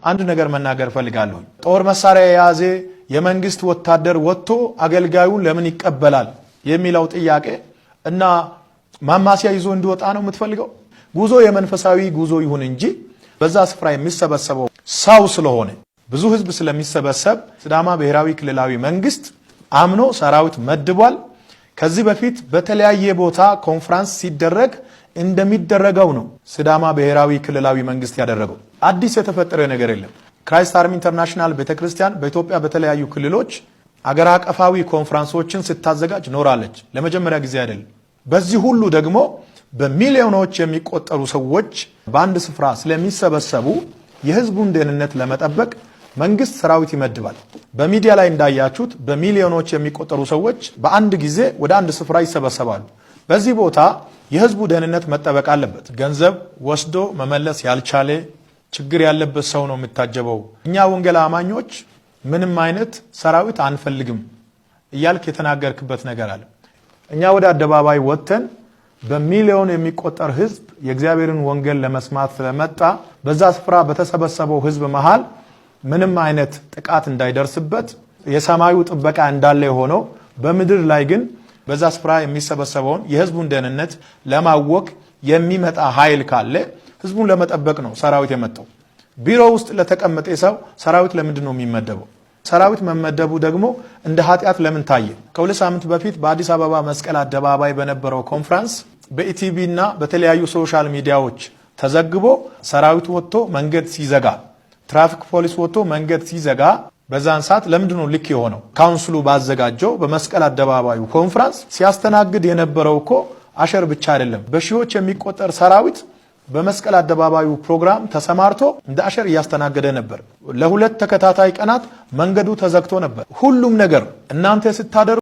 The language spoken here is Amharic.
አንድ ነገር መናገር እፈልጋለሁ። ጦር መሳሪያ የያዘ የመንግስት ወታደር ወጥቶ አገልጋዩን ለምን ይቀበላል የሚለው ጥያቄ እና ማማሲያ ይዞ እንዲወጣ ነው የምትፈልገው? ጉዞ የመንፈሳዊ ጉዞ ይሁን እንጂ በዛ ስፍራ የሚሰበሰበው ሰው ስለሆነ፣ ብዙ ህዝብ ስለሚሰበሰብ ሲዳማ ብሔራዊ ክልላዊ መንግስት አምኖ ሰራዊት መድቧል። ከዚህ በፊት በተለያየ ቦታ ኮንፍራንስ ሲደረግ እንደሚደረገው ነው ሲዳማ ብሔራዊ ክልላዊ መንግስት ያደረገው። አዲስ የተፈጠረ ነገር የለም። Christ Army International ቤተክርስቲያን በኢትዮጵያ በተለያዩ ክልሎች አገር አቀፋዊ ኮንፍራንሶችን ስታዘጋጅ ኖራለች። ለመጀመሪያ ጊዜ አይደለም። በዚህ ሁሉ ደግሞ በሚሊዮኖች የሚቆጠሩ ሰዎች በአንድ ስፍራ ስለሚሰበሰቡ የህዝቡን ደህንነት ለመጠበቅ መንግስት ሰራዊት ይመድባል። በሚዲያ ላይ እንዳያችሁት በሚሊዮኖች የሚቆጠሩ ሰዎች በአንድ ጊዜ ወደ አንድ ስፍራ ይሰበሰባሉ። በዚህ ቦታ የህዝቡ ደህንነት መጠበቅ አለበት። ገንዘብ ወስዶ መመለስ ያልቻለ፣ ችግር ያለበት ሰው ነው የሚታጀበው። እኛ ወንጌል አማኞች ምንም አይነት ሰራዊት አንፈልግም እያልክ የተናገርክበት ነገር አለ። እኛ ወደ አደባባይ ወጥተን በሚሊዮን የሚቆጠር ህዝብ የእግዚአብሔርን ወንጌል ለመስማት ስለመጣ በዛ ስፍራ በተሰበሰበው ህዝብ መሃል ምንም አይነት ጥቃት እንዳይደርስበት የሰማዩ ጥበቃ እንዳለ የሆነው በምድር ላይ ግን በዛ ስፍራ የሚሰበሰበውን የህዝቡን ደህንነት ለማወክ የሚመጣ ኃይል ካለ ህዝቡን ለመጠበቅ ነው ሰራዊት የመጣው። ቢሮ ውስጥ ለተቀመጠ ሰው ሰራዊት ለምንድን ነው የሚመደበው? ሰራዊት መመደቡ ደግሞ እንደ ኃጢአት ለምን ታየ? ከ2 ሳምንት በፊት በአዲስ አበባ መስቀል አደባባይ በነበረው ኮንፍራንስ በኢቲቪ እና በተለያዩ social ሚዲያዎች ተዘግቦ ሰራዊት ወጥቶ መንገድ ሲዘጋ፣ ትራፊክ ፖሊስ ወጥቶ መንገድ ሲዘጋ በዛን ሰዓት ለምንድን ነው ልክ የሆነው? ካውንስሉ ባዘጋጀው በመስቀል አደባባዩ ኮንፍራንስ ሲያስተናግድ የነበረው እኮ usher ብቻ አይደለም። በሺዎች የሚቆጠር ሰራዊት በመስቀል አደባባዩ ፕሮግራም ተሰማርቶ እንደ usher እያስተናገደ ነበር። ለ2 ተከታታይ ቀናት መንገዱ ተዘግቶ ነበር። ሁሉም ነገር እናንተ ስታደርጉ